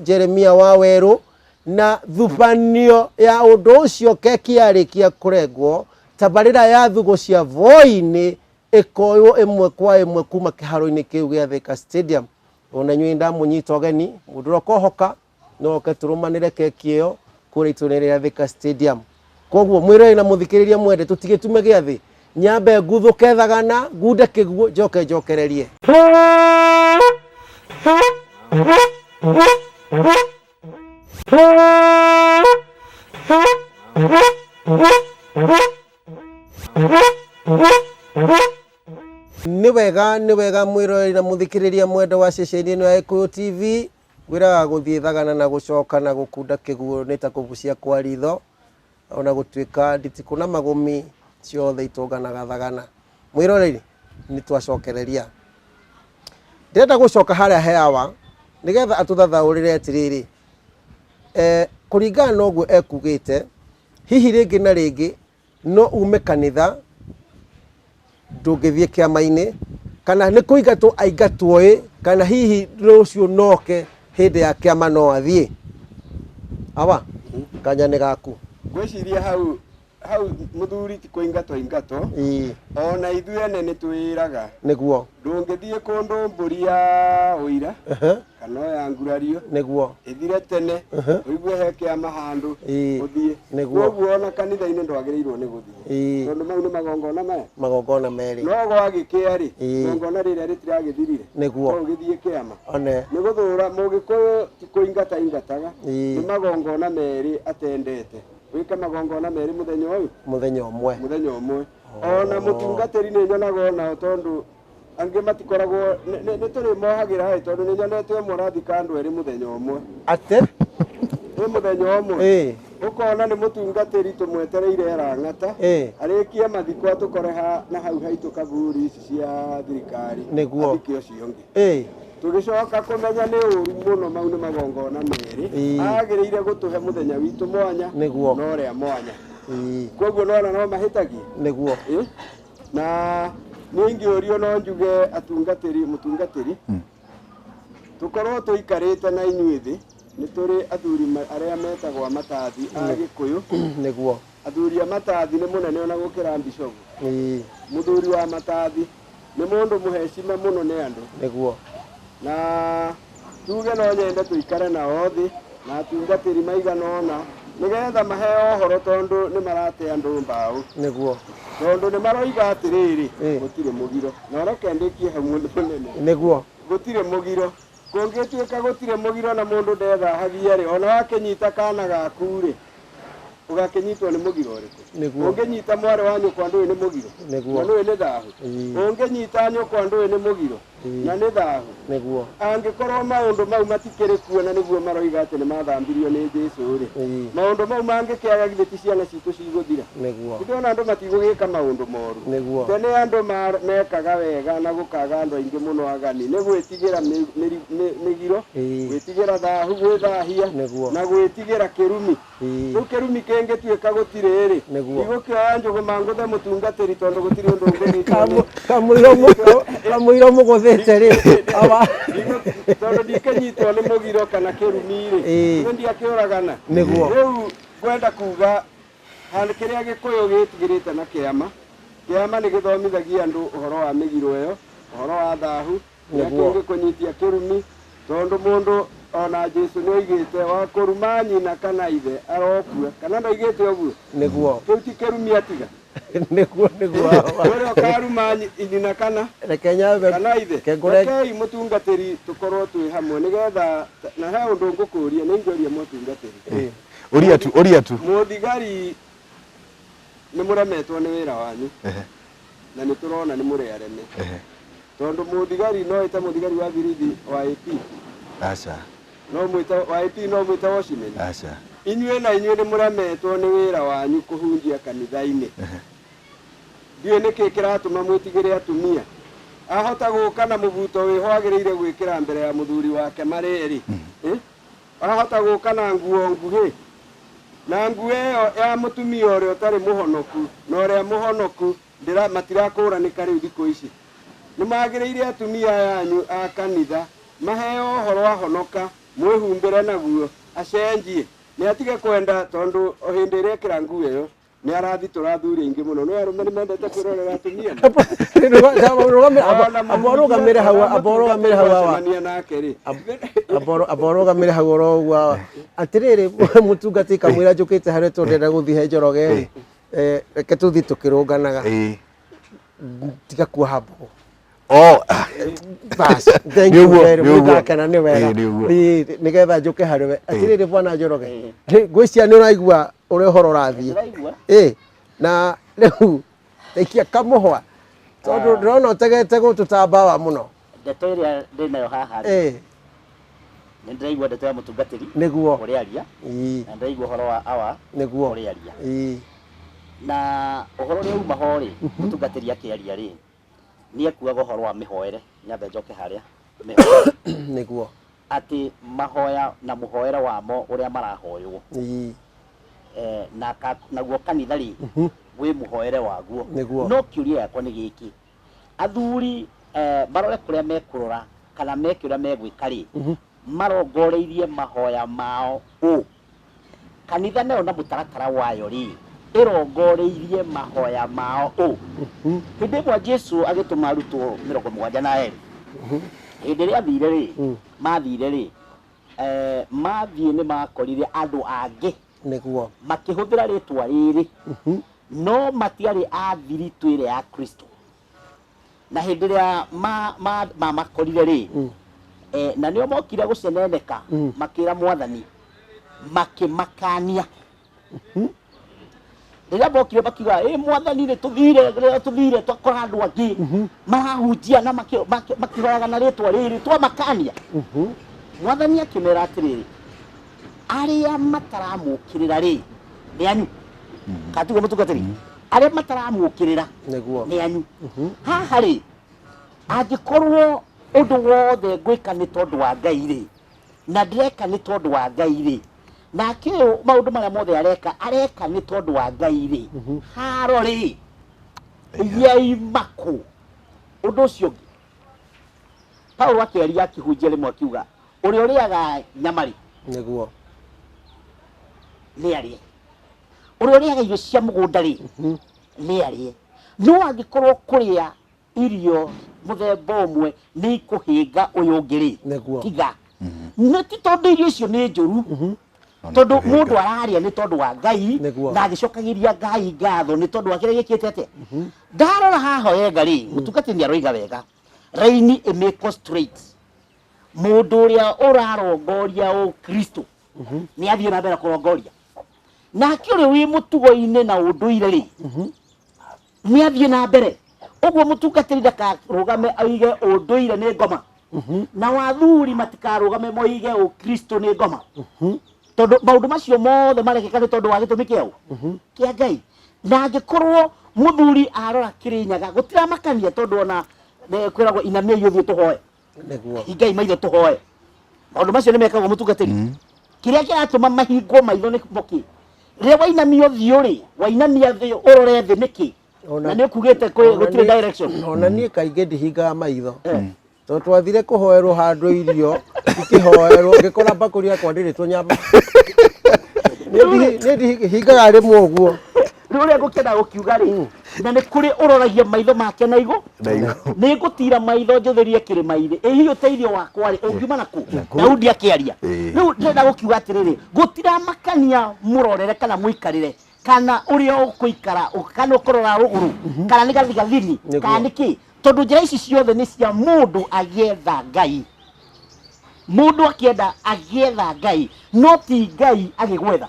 Jeremia wa Werũ na thubanio ya ũndũ ũcio keki yarĩkia kũrengwo tabarĩra ya thugũ cia Voi-inĩ ĩkoywo ĩmwe kwa ĩmwe kuma kĩharo-inĩ kĩu gĩa Thika Stadium. Ona inyuĩ ndamũnyita ũgeni mũndũ ũrĩa ũkohoka no oke tũrũmanĩre keki ĩyo kũrĩa itũra-inĩ rĩa Thika Stadium. Koguo mwĩroreri na mũthikĩrĩria mwende tũtigĩtume gĩathĩ nyambe nguthũke thagana ngunde kĩguo njoke njokererie. Nĩ wega nĩ wega mwĩroreri na mũthikĩrĩria mwende wa ceceni ĩno ya Gĩkũyũ TV ngwĩraga gũthiĩ thagana na gũcoka na gũkunda kĩguo nĩ ta kũbucia kwa ritho ona gũtuĩka nditikũ na magũmi ciothe itũnganaga thagana. Mwĩroreri nĩ twacokereria ndĩrenda gũcoka harĩa he awa nĩgetha atũthathaũrĩre atĩrĩrĩ kũringana na ũguo ekugĩte hihi rĩngĩ na rĩngĩ no ume kanitha ndũngĩthiĩ kĩama-inĩ kana nĩ kũingatwo aingatwo ĩ kana hihi rũciũ noke hĩndĩ ya kĩama no athiĩ awa kanya nĩ gaku. Ngwĩciria hau hau mũthuri ti kũingatwo ingatwo Ĩĩ, ona ithuĩ ene nĩ twĩraga nĩguo ndũngĩthiĩ kũndũ mbũri ya ũira kana ya ngurario nĩguo ĩthire tene ũigue he kĩama handũ Ĩĩ, ũthiĩ nĩguo. koguo ona kanitha-inĩ ndwagĩrĩirwo nĩ gũthiĩ Ĩĩ, tondũ mau nĩ magongona maya magongona merĩ no gwagĩkĩa rĩ Ĩĩ. igongona rĩrĩa rĩtiragĩthirire nĩguo no ũgĩthiĩ kĩama one nĩ gũthũra mũgĩkũyũ ti kũingata ingataga Ĩĩ. nĩ magongona merĩ atendete wĩke magongona merĩ mũthenya ũyũ mũthenya ũmwe mũthenya ũmwe ona mũtungatĩri nĩ nyonaga onao tondũ angĩ matikoragwo nĩ tũrĩ mohagĩra ĩ tondũ nĩ nyonete ũmwe ũrathika andũ erĩ mũthenya ũmwe atĩ nĩ mũthenya ũmwe ĩĩ ũkona nĩ mũtungatĩri tũmwetereire Erang'ata ĩĩ arĩkie mathiko atũkore ha na hau haitũ kaburi ici cia thirikari Nĩguo. athike ũcio ũngĩ ĩĩ tũgĩcoka kũmenya nĩ ũru mũno mau nĩ magongona merĩ Ĩĩ. agĩrĩire gũtũhe mũthenya witũ mwanya Nĩguo. na ũrĩa mwanya ĩĩ koguo nona no mahĩtagie nĩguo Ĩ? Na niĩ ingĩũrio no njuge atungatĩri mũtungatĩri tũkorwo tũikarĩte na inyuĩ thĩ nĩ tũrĩ athuri arĩa metagwo amatathi a Gĩkũyũ nĩguo athuri a matathi nĩ mũnene ona gũkĩra mbicobu ĩĩ mũthuri wa matathi nĩ mũndũ mũhecime mũno nĩ andũ nĩguo na tuge no nyende tũikare nao thĩ na atungatĩri maigana ũna nĩgetha maheo ũhoro tondũ nĩ marate andũ mbaũ nĩguo tondũ nĩ maroiga atĩrĩrĩ Ĩ. gũtirĩ mũgiro na ũreke ndĩkie hau mũndũ mũnene nĩguo gũtirĩ mũgiro kũngĩtuĩka gũtirĩ mũgiro na mũndũ ndethahagia rĩ ona wakĩnyita kana gaku rĩ ũgakĩnyitwo nĩ mũgiro ũrĩkũ Nĩguo. ũngĩnyita mwarĩ wa nyũkwa ndũĩ nĩ mũgiro Nĩguo. na ndũĩ nĩ thahu Ĩĩ. ũngĩnyita nyũkwa ndũĩ nĩ mũgiro Ĩĩ. na nĩ thahu nĩguo angĩkorwo maũndũ mau matikĩrĩ kuo na nĩguo maroiga atĩ nĩ mathambirio nĩ Jesũ rĩ Ĩĩ. maũndũ mau mangĩkĩaga githĩ ti ciana citũ cigũthira nĩguo githĩ ona andũ matigũgĩka maũndũ moru nĩguo tene andũ mekaga wega na gũkaga andũ aingĩ mũno agani nĩ gwĩtigĩra mĩgiro Ĩĩ. gwĩtigĩra thahu gwĩthahia Nĩguo. na gwĩtigĩra kĩrumi Ĩĩ. rĩu kĩrumi kĩngĩtuĩka gũtirĩ rĩ Nĩguo. igũkĩoya njũgũma ngũthe mũtungatĩri tondũ gũtirĩ ũndũ ũngĩnyitwo nĩ- Kamũira mũgũthĩte rĩ awa tondũ ndikĩnyitwo nĩ mũgiro kana kĩrumi rĩ Ĩĩ. nĩ ndiakĩũragana Nĩguo. rĩu ngwenda kuga handũ kĩrĩa gĩkũyũ gĩtigĩrĩte na kĩama kĩama nĩ gĩthomithagia andũ ũhoro wa mĩgiro ĩyo ũhoro wa thahu Kĩrĩa Nĩguo. kĩngĩkũnyitia kĩrumi tondũ mũndũ ona Jesu nĩ oigĩte wa kũruma nyina kana ithe arokua kana ndoigĩte ũguo Nĩguo. kĩu ti kĩrumi atiga Nĩguo nĩguo. Ũrĩa ũkaruma nyina kana Reke nyambe kana ithe reke ngũre rekei mũtungatĩri tũkorwo twĩ hamwe nĩgetha na he ũndũ ngũkũria nĩ ingĩũria mũtungatĩri Ũria tu, ũria tu. Mũthigari nĩ mũremetwo nĩ wĩra wanyu na nĩ tũrona nĩ mũrĩ areme tondũ mũthigari no ĩte mũthigari wa birithi wa AP Aca, no mwĩte wa AP no mwĩte watchman aca. Inyuĩ na inyuĩ nĩ mũremetwo nĩ wĩra wanyu kũhunjia kanitha-inĩ. Ndiũĩ nĩkĩ kĩratũma mwĩtigĩre atumia. Ahota gũka na mũbuto wĩho agĩrĩire gwĩkĩra mbere ya mũthuri wake marĩ erĩ. Eh? Ahota gũka na nguo nguhĩ na nguo ĩyo ya mũtumia ũrĩa ũtarĩ mũhonoku na ũrĩa mũhonoku matirakũranĩka rĩu thikũ ici. Nĩ magĩrĩire atumia aya anyu a kanitha maheo ũhoro ahonoka mwĩhumbĩre naguo acenjie nĩ atige kwenda tondũ o hĩndĩ ĩrĩa ekĩra nguo ĩyo nĩ arathitũra athuri aingĩ mũno no arũme nĩ mendete kwĩrorera atumia. Amba ũrũgamĩre hau, amba ũrũgamĩre hau awa. Acemania nake rĩ Amba ũrũgamĩre hau oro ũguo awa. Atĩrĩrĩ mũtungati kamũira njũkĩte harĩa tondũ ndĩrenda gũthiĩ he Njoroge rĩ, reke tũthiĩ tũkĩrũnganaga. Tiga kuoha mbogo. Oh, Bas, thank you Nĩ ũguo, very nĩ much. ũguo. Ndakena nĩ wega. Ĩĩ, nĩ ũguo. Ĩĩ, nĩgetha njũke harĩ we. Atĩrĩrĩ bwana Njoroge, ngwĩciria nĩ ũraigua ũrĩa ũhoro ũrathiĩ. Ndĩraigua. Ĩĩ, na rĩu ikia kamũhwa tondũ ndĩrona ũtegete gũtũ ta mbawa mũno. Ndeto ĩrĩa ndĩnayo haha rĩ, Ĩĩ, nĩ ndĩraigua ndeto ya mũtungatĩri nĩguo. ũrĩa aria Ĩĩ, na ndĩraigua ũhoro wa awa nĩguo. ũrĩa aria Ĩĩ, na ũhoro ũrĩa uma ho rĩ mũtungatĩri akĩaria rĩ nĩ ekuaga ũhoro wa mĩhoere nyambe njoke harĩa mĩhoere nĩguo. atĩ mahoya na mũhoere wamo ũrĩa marahoywo Ĩĩ, na naguo kanitha rĩ wĩ mũhoere waguo Nĩguo. no kĩũria gĩakwa nĩ gĩkĩ athuri marore kũrĩa mekũrora kana meke ũrĩa megwĩka rĩ marongoreirie mahoya mao ũ kanitha nayo na mũtaratara wayo rĩ ĩrongoreirie mahoya mao ũ hĩndĩ ĩmwe Jesu agĩtũma arutwo 72 hĩndĩ ĩrĩa athire rĩ mathire rĩ mathiĩ nĩ makorire andũ angĩ nĩguo. Makĩhũthĩra rĩtwa rĩrĩ no matiarĩ a thiritũ ĩrĩa ya Kristo na hĩndĩ ĩrĩa mamakorire rĩ na nĩo mokire gũceneneka makĩra mwathani makĩmakania rĩrĩa mokire makiuga ĩ mwathani nĩ tũthire rĩrĩa tũthire twakora andũ angĩ marahunjia na makĩhoyaga na rĩtwa rĩrĩ twamakania mwathani akĩmera atĩrĩrĩ arĩa mataramũkĩrĩra rĩ nĩ anyu katugo mũtungatĩri arĩa mataramũkĩrĩra Nĩguo. nĩ anyu haha rĩ angĩkorwo ũndũ wothe ngwĩka nĩ tondũ wa Ngai rĩ na ndĩreka nĩ tondũ wa Ngai rĩ nake ũyũ maũndũ marĩa mothe areka areka nĩ tondũ wa Ngai rĩ haro rĩ yaimakũ ũndũ ũcio ũngĩ Paulo akĩaria akĩhunjia rĩmwe akiuga ũrĩa ũrĩaga nyama rĩ Nĩguo. nĩ arĩe ũrĩa ũrĩaga irio cia mũgũnda rĩ nĩ arĩe no angĩkorwo kũrĩa irio mũthemba ũmwe nĩ ikũhĩnga ũyũ ũngĩ rĩ Nĩguo. tiga nĩ ti tondũ irio icio nĩ njũru tondũ mũndũ ararĩa nĩ tondũ wa Ngai Nĩguo. na agĩcokagĩria Ngai ngatho nĩ tondũ wa kĩrĩa gĩkĩte atĩa ndarora haha wega rĩ mũtungatĩri nĩ aroiga wega raini ĩmĩkwo straight mũndũ ũrĩa ũrarongoria ũkristo nĩ athiĩ na mbere kũrongoria nake ũrĩa wĩ mũtugo-inĩ na ũndũire rĩ nĩ athiĩ na mbere ũguo mũtungatĩri ndakarũgame oige ũndũire nĩ ngoma na wathuri matikarũgame moige ũkristo nĩ ngoma tondũ maũndũ macio mothe marekĩka nĩ tondũ wa gĩtũmi kĩao kĩa Ngai na angĩkorwo mũthuri arora Kĩrĩnyaga gũtiramakania tondũ ona kwĩragwo inamia ũthiũ tũhoe Nĩguo. hingai maitho tũhoe maũndũ macio nĩ mekagwo mũtungatĩri kĩrĩa kĩratũma mahingwo maitho nĩ mũkĩ rĩrĩa wainamia ũthiũ rĩ wainamia thĩ ũrore thĩ nĩkĩ na nĩ ũkugĩte gũtirĩ direction Ona niĩ kaingĩ ndihingaga maitho tondũ twathire kũhoerwo handũ irio ikĩhoerwo ngĩkora mbakũri yakwa ndĩrĩtwo nyama. Niĩ ndihingaga rĩmwe ũguo Rĩu ũrĩa ngũkĩenda gũkiuga rĩ, na nĩ kũrĩ ũroragia maitho make na igũ, Na igũrũ. Nĩ ngũtira maitho njũthĩrie kĩrĩma-inĩ, ĩ hihi ũteithio wakwa rĩ ũngiuma na kũ? Daudi akĩaria. Rĩu ndĩrenda gũkiuga atĩrĩrĩ, gũtiramakania mũrorere kana mũikarĩre kana ũrĩa ũkũikara kana ũkũrora rũgũrũ kana nĩ gathigathini kana nĩ kĩ, tondũ njĩra ici ciothe nĩ cia mũndũ agĩetha Ngai. Mũndũ akĩenda agĩetha Ngai, no ti Ngai agĩgwetha,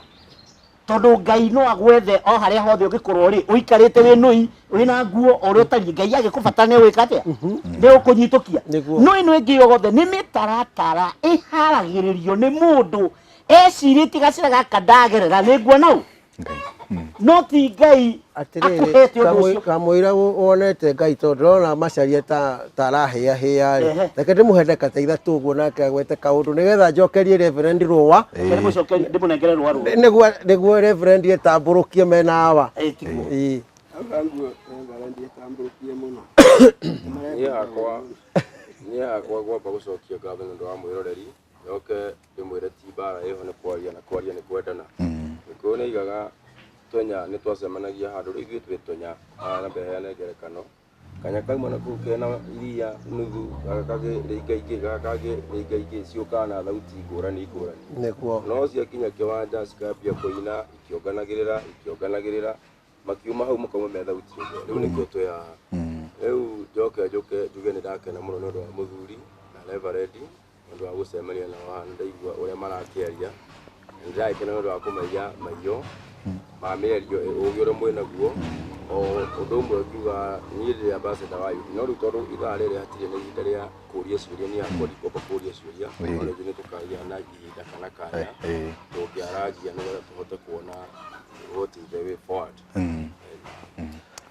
tondũ Ngai no agwethe o harĩa hothe ũngĩkorwo rĩ, ũikarĩte wĩ nũi, wĩna nguo, o ũrĩa ũtariĩ. Ngai agĩkũbatara nĩ ũgwĩka atĩa? Nĩ ũkũnyitũkia. No ĩno ĩngĩ yothe nĩ mĩtaratara ĩharagĩrĩrio nĩ mũndũ ecirĩtie gacĩra gaka ndagerera nĩ nguona ũ, no ti Ngai Atĩrĩrĩ, akũhete ũndũ ũcio. Kamũira wonete Ngai, tondũ ndĩrona Macharia ta arahĩahĩa rĩ, reke ndĩmũhe ndagĩka ta 3 ũguo nake agwete kaũndũ nĩgetha njokerie Reverend rũa. Reke ndĩmũcokerie, ndĩmũnengere rũa rũrũ. Nĩguo Reverend etambũrũkie mena awa. Ĩ, tiguo. Ĩĩ. Auga nguo Reverend etambũrũkie mũno. Niĩ hakwa ngwamba gũcokia ngatho nĩ ũndũ wa mwĩroreri, njoke ndĩmwĩre ti mbara ĩho, nĩ kwaria, na kwaria nĩ kwendana. Gĩkũyũ nĩ igaga tonya nĩ twacemanagia handũ, rĩu ithuĩ twĩ tonya haha, na heane ngerekano kanya kauma na kũu kena iria nuthu, gaka kangĩ rĩinga ingĩ, gaka kangĩ rĩinga ingĩ, ciũkaga na thauti ngũrani ngũrani. No ciakinya kĩwanja cikambia kũina ikĩonganagĩrĩra ikĩonganagĩrĩra, makiuma hau makauma me thauti ĩmwe. Rĩu nĩkĩo twĩ haha. Rĩu njoke njũke njuge nĩ ndakena mũno nĩ ũndũ wa mũthuri na reverend, nĩ ũndũ wa gũcemania nao haha, nĩ ndaigua ũrĩa marakĩaria, na nĩ ndĩragĩkena nĩ ũndũ wa kũmaiya maiyo ma mĩario ũgĩ ũrĩa mwĩnaguo. O ũndũ ũmwe ngiuga niĩ ndĩ ambassador wa youth, no rĩu tondũ ithaa rĩrĩ hatirĩ na ihinda rĩa kũria ciũria, niĩ hakwa ndikwamba kũria ciũria, no rĩngĩ nĩ tũkagĩa na ihinda kana kanya tũngĩarangia nĩgetha tũhote kuona what is the way forward.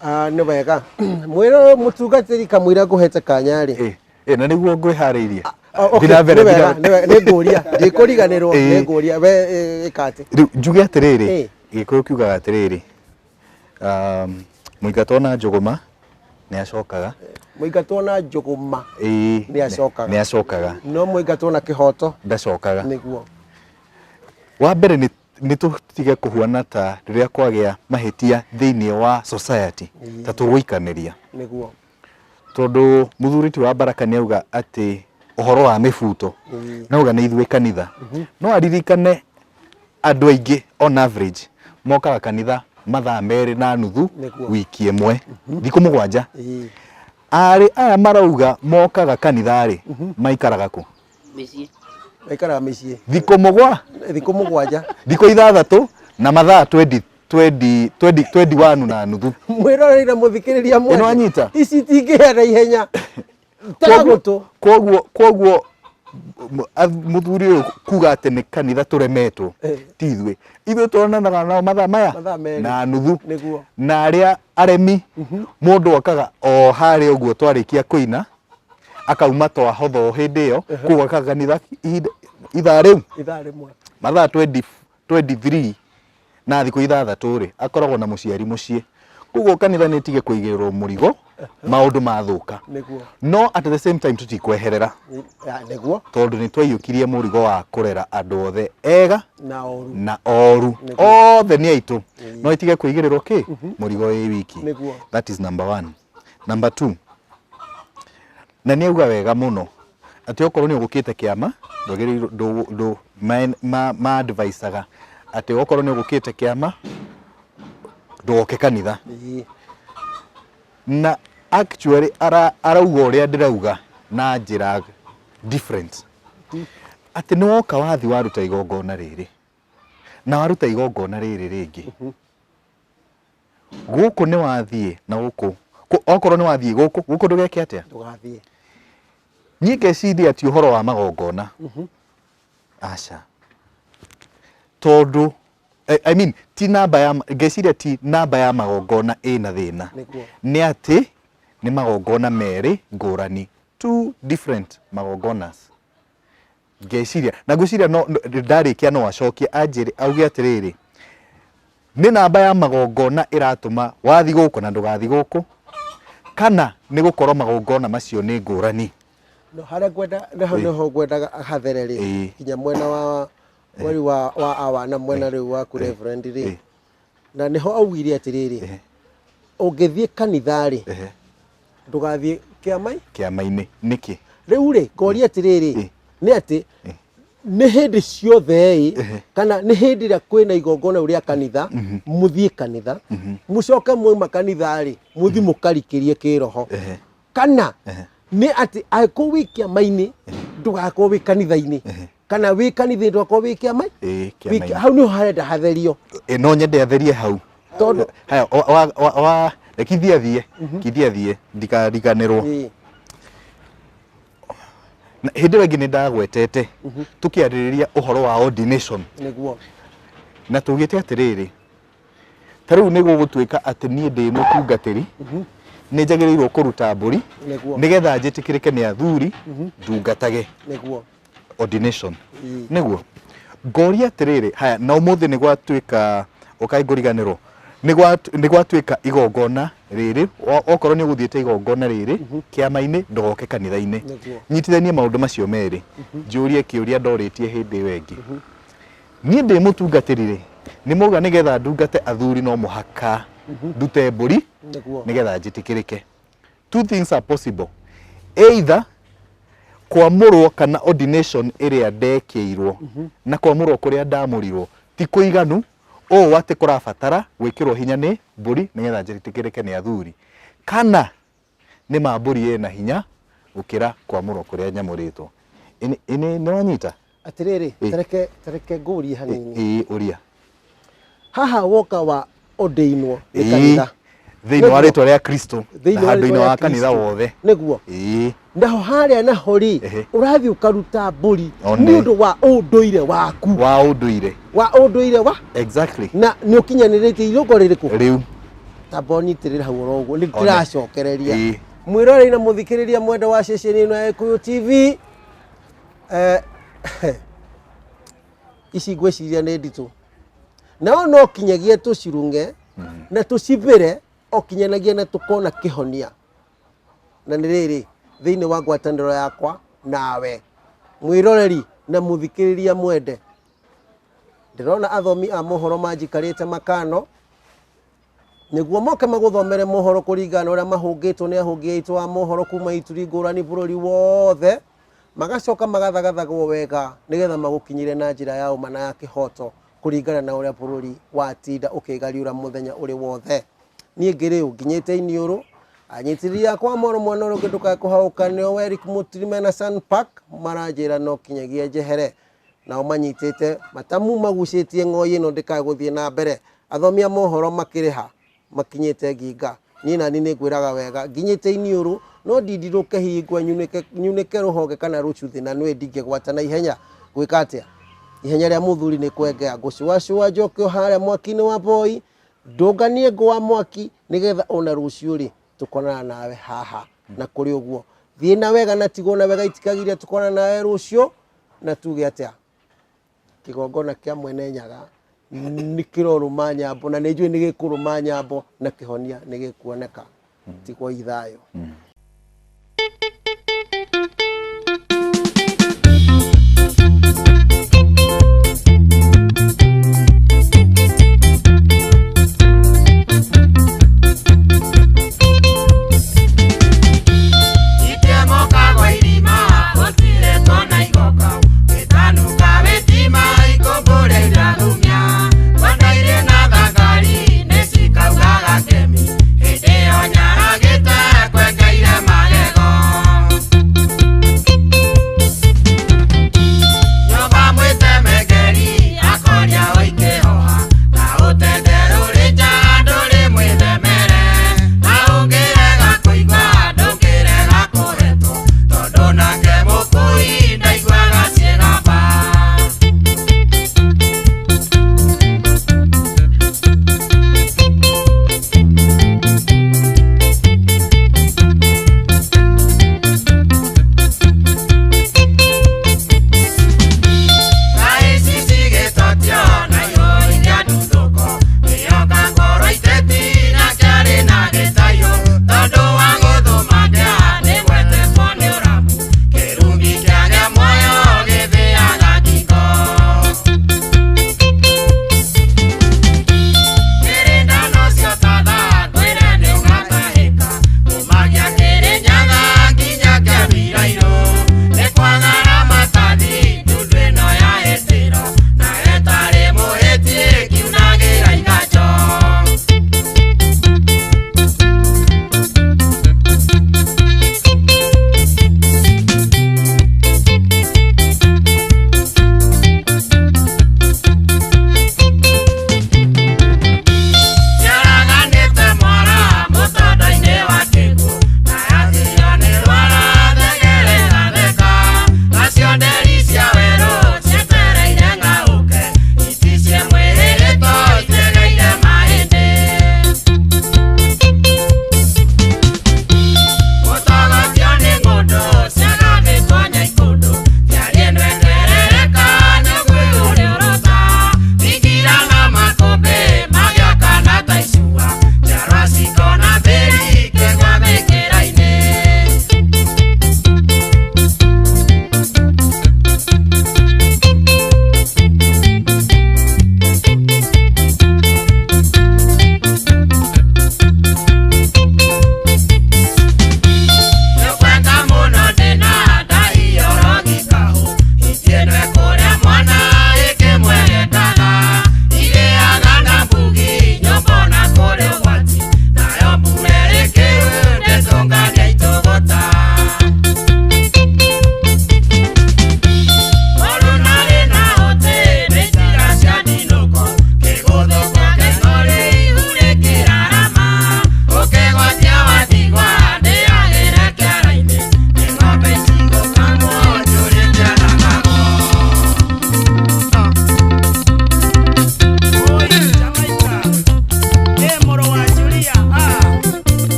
Ah, nĩ wega mwĩrĩ mũtungatĩri, kamũira ngũhete kanya rĩ. Ĩ, na nĩguo ngwĩharĩirie. Oh, okay, Thiĩ na mbere, nĩ thiĩ wega, na mbere. nĩ wega, nĩ ngũria, ndikũriganĩrwo. Nĩ ngũria we ĩka atĩ. Rĩu njuge atĩrĩrĩ, Gĩkũyũ kiugaga atĩrĩrĩ, mũingatwo na njũgũma nĩ acokaga. Mũingatwo na njũgũma nĩ acokaga. Nĩ acokaga. No mũingatwo na kĩhoto ndacokaga. Nĩguo. Wa mbere nĩ tũtige kũhuana ta rĩrĩa kwagĩa mahĩtia thĩinĩ wa society ta tũgũikanĩria, tondũ mũthuri ti wa Baraka nĩ auga atĩ ũhoro wa mĩbuto no auga nĩ ithuĩ kanitha, no aririkane andũ aingĩ on average mokaga kanitha mathaa 2.5 wiki ĩmwe, thikũ 7. Arĩ aya marauga mokaga kanitha rĩ, maikaraga kũ? Mĩciĩ. Maikaraga mĩciĩ. Thikũ mũgwa Thikũ 7. Thikũ 6 na mathaa 20 20 20 21.5. Mwĩroreri na mũthikĩrĩria mwene, Ĩno anyita? Ici itingĩhĩa na ihenya, tega gũtũ. Koguo mũthuri ũyũ kuga atĩ nĩ kanitha tũremetwo, ti ithuĩ, ithuĩ tuonanaga nao mathaa maya Mathaa 2 na nuthu. Na arĩa aremi, mũndũ okaga o harĩa ũguo twarĩkia kũina akauma, twahotho hĩndĩ ĩyo, koguo akaga kanitha ithaa rĩu. Ithaa 1. Mathaa 20 23 na thikũ 6 rĩ, akoragwo na mũciari mũciĩ. Koguo kanitha nĩ ĩtige kũigĩrĩrwo mũrigo maũndũ mathũka. No at the same time tũtikweherera, tondũ nĩ twaiyũkirie mũrigo wa kũrera andũ othe ega na oru. Na oru. Othe nĩ aitũ, no ĩtige kũigĩrĩrwo kĩ mũrigo wĩ wiki. That is number one. Number two, na nĩ auga wega mũno atĩ okorwo nĩ ũgũkĩte kĩama, ndwagĩrĩirwo ndũ ma advisaga atĩ okorwo nĩ ũgũkĩte kĩama ndũgoke kanitha. Na actually arauga ũrĩa ndĩrauga na njĩra different, atĩ nĩ woka wathi waruta igongona rĩrĩ na waruta igongona rĩrĩ rĩngĩ gũkũ, nĩ wathiĩ na gũkũ. Okorwo nĩ wathiĩ gũkũ, gũkũ ndũgeke atĩa? Ndũgathiĩ. Niĩ ngeciria ti ũhoro wa magongona, aca, tondũ I mean, ti namba ya, ngeciria ti namba ya magongona ĩna thĩna. Nĩ atĩ nĩ magongona merĩ ngũrani, two different magongonas, ngeciria. Na ngwĩciria no ndarĩkia no acokie anjĩre auge atĩrĩrĩ, nĩ namba ya magongona ĩratũma wathi gũkũ na ndũgathi gũkũ, kana nĩ gũkorwo magongona macio nĩ ngũrani? No harĩa ngwenda nĩho nĩho ngwendaga hathere rĩ, nginya mwena wa mweri wa awa na mwena rĩu waku Reverend rĩ. Na nĩho augire atĩrĩrĩ, ũngĩthiĩ kanitha rĩ, ndũgathiĩ kĩama Kĩama-inĩ nĩkĩ? Rĩu rĩ, ngoria atĩrĩrĩ, nĩ atĩ nĩ hĩndĩ ciothe ĩ, kana nĩ hĩndĩ ĩrĩa kwĩna igongona rĩu rĩa kanitha, mũthiĩ kanitha, mũcoke mwauma kanitha rĩ, mũthiĩ mũkarikĩrie kĩroho, kana nĩ atĩ angĩkorwo wĩ kĩama-inĩ ndũgakorwo wĩ kanitha-inĩ, kana wĩ kanitha-inĩ ndũgakorwo wĩ kĩama? Ĩĩ, kĩama-inĩ. Hau nĩho harenda hatherio. Ĩ, no nyende atherie hau. Tondũ haya wa reke thiĩ kithie thiĩ ndikariganĩrwo. Na hĩndĩ ĩyo ĩngĩ nĩ ndagwetete tũkĩarĩrĩria ũhoro wa ordination. Na tugĩte atĩrĩrĩ, ta rĩu nĩ gũgũtuĩka atĩ niĩ ndĩ mũtungatĩri, nĩ njagĩrĩirwo kũruta mbũri nĩgetha njĩtĩkĩrĩke nĩ athuri ndungatage. Ordination. Nĩguo ngoria atĩrĩrĩ, haya, na ũmũthĩ nĩ gwatuĩka ũkai ngũriganĩrwo, nĩ gwatuĩka igongona rĩrĩ, okorwo nĩ ũgũthiĩte igongona rĩrĩ kĩama-inĩ, ndũgoke kanitha-inĩ. Nyitithanie maũndũ macio merĩ, njũrie kĩũria ndorĩtie hĩndĩ ĩyo ĩngĩ. Niĩ ndĩ mũtungatĩri rĩ, nĩ mauga nĩgetha ndungate athuri no mũhaka ndute mbũri nĩgetha njĩtĩkĩrĩke. Two things are possible: either kwamũrwo kana ordination ĩrĩa ndekĩirwo na kwamũrwo kũrĩa ndamũrirwo ti kũiganu ũũ atĩ kũrabatara gwĩkĩrwo hinya nĩ mbũri nĩgetha njĩtĩkĩrĩke nĩ athuri, kana nĩ ma mbũri ĩna hinya gũkĩra kwamũrwo kũrĩa nyamũrĩtwo. Ĩnĩ nĩ wanyita? Atĩrĩrĩ, tareke ngũrie hanini. Ĩĩ, ũria. Haha woka wa ordainwo nĩ kanitha. Thĩinĩ wa rĩtwa rĩa Kristo Thĩinĩ na wa handũ-inĩ rĩtwa rĩa wa kanitha Kristo. wothe. Nĩguo. Naho harĩa naho rĩ, ũrathiĩ ũkaruta mbũri One. nĩ ũndũ wa ũndũire waku. Wa ũndũire. Wa ũndũire wa? Exactly. Na nĩ ũkinyanĩrĩtie irũngo rĩrĩkũ? Rĩu. Tamba ũnyitĩrĩre hau oro ũguo, nĩ One. ndĩracokereria. Mwĩroreri na mũthikĩrĩria mwende wa ceceni ĩno ya Gĩkũyũ TV, ici ngwĩciria nĩ nditũ. Nao no kinyagia tũcirunge na tũcibĩre o kinyanagia na tũkona kĩhonia. Na nĩ rĩrĩ, thĩinĩ wa ngwatanĩro yakwa nawe mwĩroreri na mũthikĩrĩria mwende, ndĩrona athomi a mohoro manjikarĩte makano nĩguo moke magũthomere mohoro kũringana na ũrĩa mahũngĩtwo nĩ ahũngi aitũ a mohoro kuma ituri ngũrani bũrũri wothe, magacoka magathagathagwo wega nĩgetha magũkinyĩre na njĩra ya ũma na ya kĩhoto kũringana na ũrĩa bũrũri watinda ũkĩgariũra mũthenya ũrĩ wothe. Niĩ ngĩrĩ ũ nginyĩte iniũrũ, anyitĩrĩri akwa moro mwena ũrĩa ũngĩ ndũkae kũhaũka nĩo Eric Mũtirima na Sun Park maranjĩra no kinyagia njehere. Nao manyitĩte matamu magucĩtie ng'oi ĩno ndĩkae gũthiĩ na mbere. Athomi a mohoro makĩrĩha makinyĩte nginga. Niĩ nani nĩ ngwĩraga wega nginyĩte iniũrũ no ndindirũke hihi ngwe nyunĩke rũhonge kana rũcuthĩ na nĩ ndingĩgwata na ihenya. Gwĩka atĩa? Ihenya rĩa mũthuri nĩ kwengea. Ngũcũacũa njoke o harĩa mwaki-inĩ wa boy, ndũnganie ngũ wa mwaki nĩgetha ona rũciũ rĩ tũkonana nawe haha. Na kũrĩ ũguo thiĩ na wega na tigwo na wega, itikagiria tũkonana nawe rũciũ. Na tuge atĩa? Kĩgongona kĩa mwene Nyaga nĩ kĩrorũma nyambo, na nĩ njũĩ nĩ gĩkũrũma nyambo, na kĩhonia nĩ gĩkuoneka. Tigwo ithayũ. Hĩndĩ ĩyo nyaragĩte kwengeire.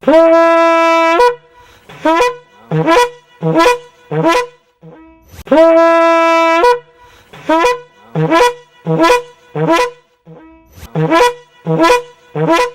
Thank you.